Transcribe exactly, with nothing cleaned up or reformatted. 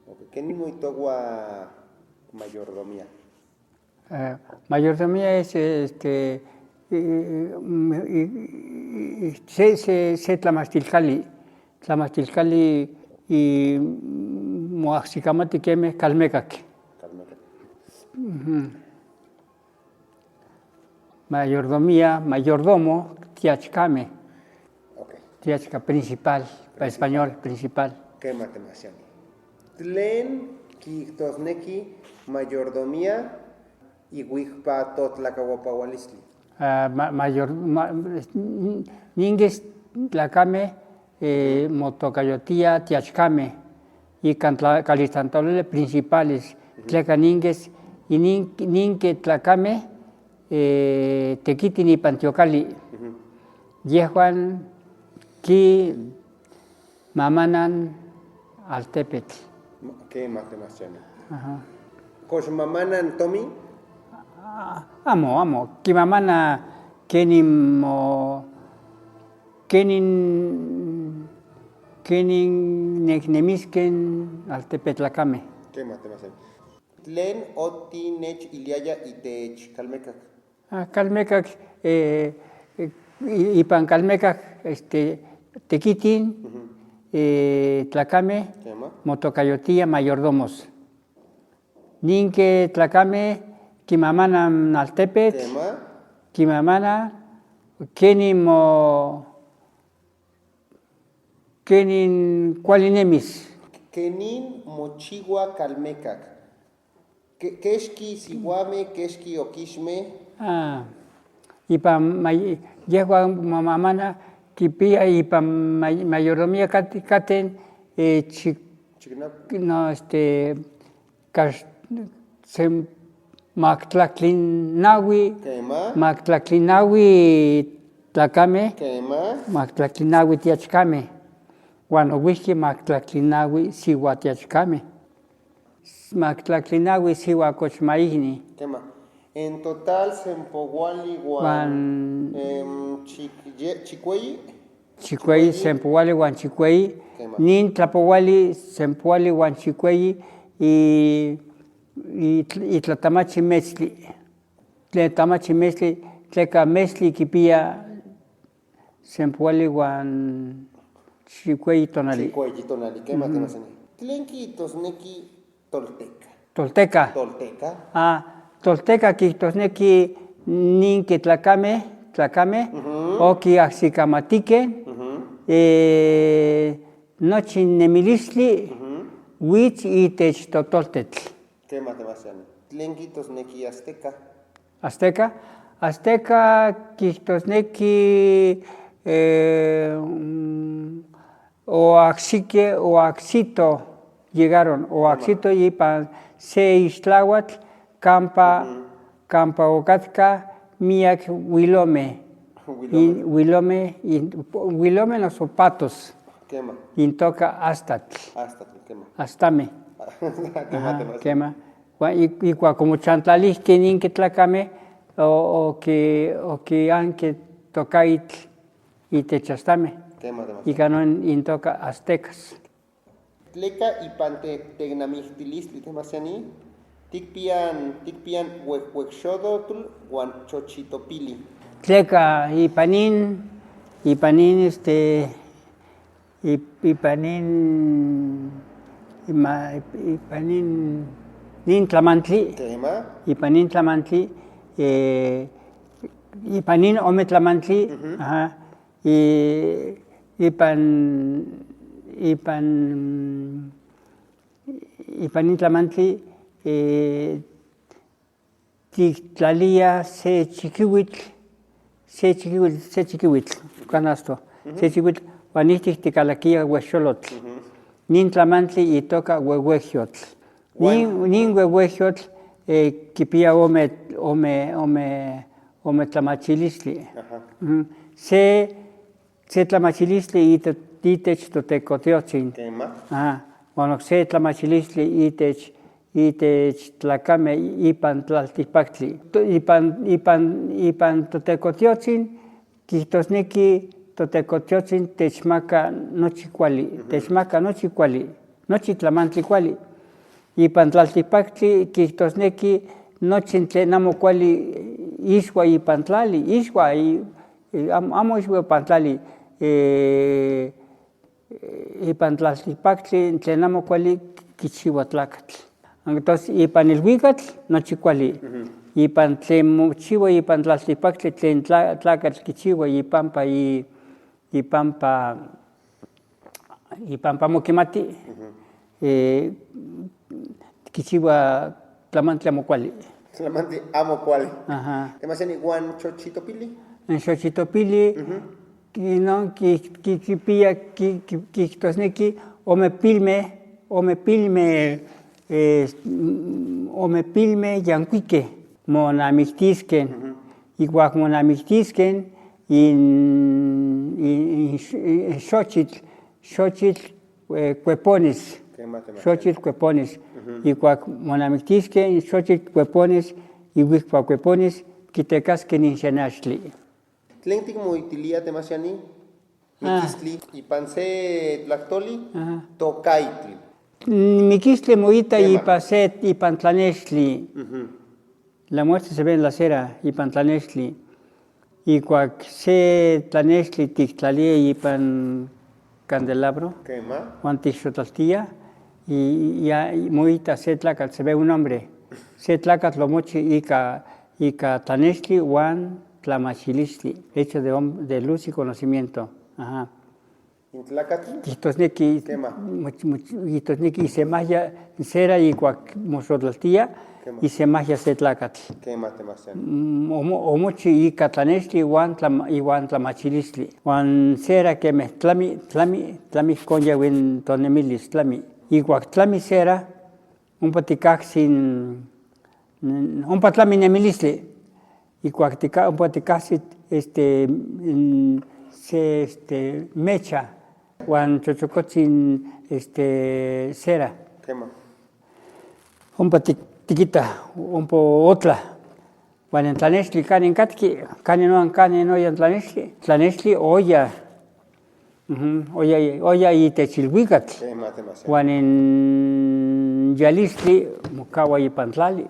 Ok, keni ito ghwa mayordomía? Eh, mayordomía es, este, eh, mm, eh, eh, se, se, se tlamashtilkali, tlamashtilkali y, mm, mo aksikamatike me kalmekak. Kalmekak. Ujú. Mayordomía, mayordomo, tiachkame. Ok. Tiachka, principal, para español, principal. Kema, kema, shani. ¿Tlen kijtosneki mayordomía y wikpa totlakawapawalistli? Ah, ma-, mayor-, ma-, ninges tlakame, eh, mo tokayotiya tiachkame. Y kan tla-, kalistantalole principales, tleka ninges, y nin-, ninke tlakame, eh, tekitin ipan tyokali. Yehwan ki mamanan altepetl. Ma-, kema, kema, shani. Aha. ¿Kosh mamanan tomi? Ah, amo, amo. Ki mamana keni mo, keni, keni ne-, nemisken altepetl tlakame. Kema, kema, shani. ¿Tlen oti nech iliaya itech kalmekak? Ah, kalmekak, eh, eh, i-, ipan kalmekak, este, tekitin, eh, tlakame, kema, mo tokayotiya mayordomos. Ninke tlakame, ki mamana altepetl, kema, ki mamana, keni mo, keni kwali nemis. Keni mo chiwa kalmekak. Ke-, keshki siwame, keshki okishme. Ah, ipan may-, yehwan ma-, mamana kipiya ipan may-, mayordomía kat-, katen, eh, chi-, no, este, kash-, sem-, maktlaklinawi, kema, maktlaklinawi tlakame, kema, maktlaklinawi tiachkame. Wano wiki maktlaklinawi siwa tiachkame. Maktlaklinawi siwa kochmaihni. Kema. En total, sempowali wan, wan, em, chik-, ye-, chikweyi. Chikweyi, chikweyi, sempowali wan chikweyi. Kema. Nin tlapowali, sempowali wan chikweyi. I, i, itlatamachi mestli. Tletamachi mestli, tleka mestli kipiya sempowali wan chikweyi tonali. Chikweyi tonali, kema, kema, shani. ¿Tlen kijtosneki tolteka? Tolteka. Tolteka. Ah, tolteka kijtosneki ninke tlakame, tlakame, o ki aksikamatike, eh, nọchinemilistli, wits itech totoltetl. Kema, kema, shani. ¿Tlen kijtosneki azteca? Azteca. Azteca kijtosneki, eh, mm, o aksike, o aksito llegaron, o aksito ipan se ishtlawatl, kampa, kampa okatka miyak wilome. Wilome. In-, wilome, in-, wilome no zapatos. Kema. Intoka astatl. Astatl, kema. Astame. Kema, aha, kema, kema. Wa-, i-, ikwa como chantlalihke ninke tlakame, o, o ki, o ki anke tokaitl itech astame. Kema, kema. Ikano intoka aztecas. Tleka ipan te-, tegnamihtilistli, kema, shani, tikpian, tikpian wek-, wekxodotl wan chochitopili. Tleka ipanin, ipanin, este, ip-, ipanin, ima-, ipanin, nin tlamantli. Kema. Ipanin tlamantli, eh, ipanin ome tlamantli, aha. I, ipan, ipan, ipanin tlamantli, eh, tiktlaliya se chikiwitl, se chikiwitl, se chikiwitl, kanasto, se chikiwitl, wanihtikitikalakiya wexolotl. Nin tlamantli itoka wewehiotl. Nin, nin wewehiotl, eh, kipiya ome, ome, ome, ome tlamachilistli. Aha. Se, se tlamachilistli ite-, itech totekototsin. Kema. Aha. Wan okse tlamachilistli itech, itech tlakame ipan tlaltipaktli. To-, ipan, ipan, ipan totekotiyotsin, kijtosneki totekotiyotsin techmaka nochi kwali, techmaka nochi kwali, nochi tlamantli kwali. Ipan tlaltipaktli kijtosneki nochi tlen amo kwali ishwa ipan tlali, ishwa i-, i-, am-, amo ishwa ipan tlali, eh, ipan tlaltipaktli tlen amo kwali kichiwa tlakatl. Entonces, ipan ilwikatl nochi kwali. Ipan tlen mochiwa ipan tlaltipaktli tlen tla-, tlakatl kichiwa ipampa i-, ipampa, ipampa mokimati. Eh, kichiwa tlamantli amo kwali. Tlamantli amo kwali. Aha. Te masani wan chochitopili. Chochitopili, ki-, no, ki-, ki-, kipiya, ki-, ki-, kijtosneki omepilme, omepilme, eh, omepilme yankwike, monamiktisken, ikwak monamiktisken, in, in, in, in xochitl, xochitl, eh, kwepones, xochitl kwepones, ikwak monamiktisken, xochitl kwepones, iwikpa kwepones, kitekasken inshenashli. Tlen tikmoitiliya te masani, mikistli, ipan se tlaktoli, tokaitli. Mm, mikistli moita ipan se, ipan tlanesli. La muerte se ve en la cera, ipan tlanesli. Ikwak se tlanesli tiktaliya ipan candelabro, wan tikxotaltiya, y, y, y moita se tlakatl, se ve un hombre. Se tlakatl lo mochi ika, ika tlanesli wan tlamachilistli, hecho de hom-, de luz y conocimiento. Aha. Kijtosneki, kijtosneki isemajia sera ikwak moxotaltiya, isemajia se tlakatl. Mm, omo-, omochi ika tlanesli wan tlama-, wan tlamachilistli. Wan sera keme tlami, tlami, tlami konja win tonemilis tlami. Ikwak tlami sera, ompa tikajsi, mm, ompa tlami nemilistli. Ikwak tika-, ompa tikajsi, este, mm, se, este, mecha, wan chochokotsin, este, sera. Ompa tik-, tikita, ompa otla. Wan tlanesli kani nkatki, kani no, kani no ya tlanesli, tlanesli oya. Oya, oya itech ilwikatl. Wan yalistli mu kawa ipan tlali.